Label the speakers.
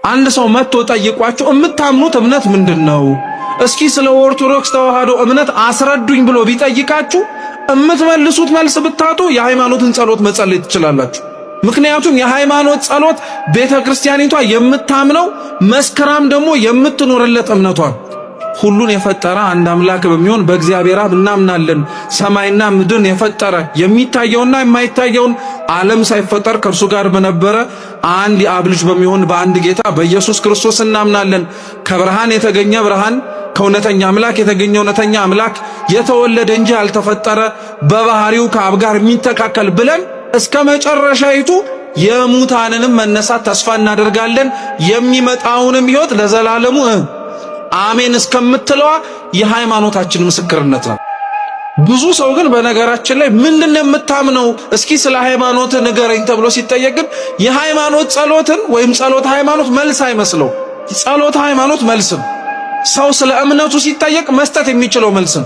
Speaker 1: አንድ ሰው መጥቶ ጠይቋችሁ የምታምኑት እምነት ምንድን ነው? እስኪ ስለ ኦርቶዶክስ ተዋህዶ እምነት አስረዱኝ ብሎ ቢጠይቃችሁ እምትመልሱት መልስ ብታጡ የሃይማኖትን ጸሎት መጸለይ ትችላላችሁ። ምክንያቱም የሃይማኖት ጸሎት ቤተ ክርስቲያኒቷ የምታምነው መስከራም ደግሞ የምትኖርለት እምነቷ ሁሉን የፈጠረ አንድ አምላክ በሚሆን በእግዚአብሔር አብ እናምናለን። ሰማይና ምድርን የፈጠረ የሚታየውና የማይታየውን ዓለም ሳይፈጠር ከእርሱ ጋር በነበረ አንድ የአብ ልጅ በሚሆን በአንድ ጌታ በኢየሱስ ክርስቶስ እናምናለን። ከብርሃን የተገኘ ብርሃን፣ ከእውነተኛ አምላክ የተገኘ እውነተኛ አምላክ፣ የተወለደ እንጂ ያልተፈጠረ፣ በባህሪው ከአብ ጋር የሚተካከል ብለን እስከ መጨረሻይቱ የሙታንንም መነሳት ተስፋ እናደርጋለን። የሚመጣውንም ሕይወት ለዘላለሙ አሜን እስከምትለዋ የሃይማኖታችን ምስክርነት ነው። ብዙ ሰው ግን በነገራችን ላይ ምንድን ነው የምታምነው እስኪ ስለ ሃይማኖት ንገረኝ ተብሎ ሲጠየቅ ግን የሃይማኖት ጸሎትን ወይም ጸሎት ሃይማኖት መልስ አይመስለው። ጸሎት ሃይማኖት መልስም ሰው ስለ እምነቱ ሲጠየቅ መስጠት የሚችለው መልስም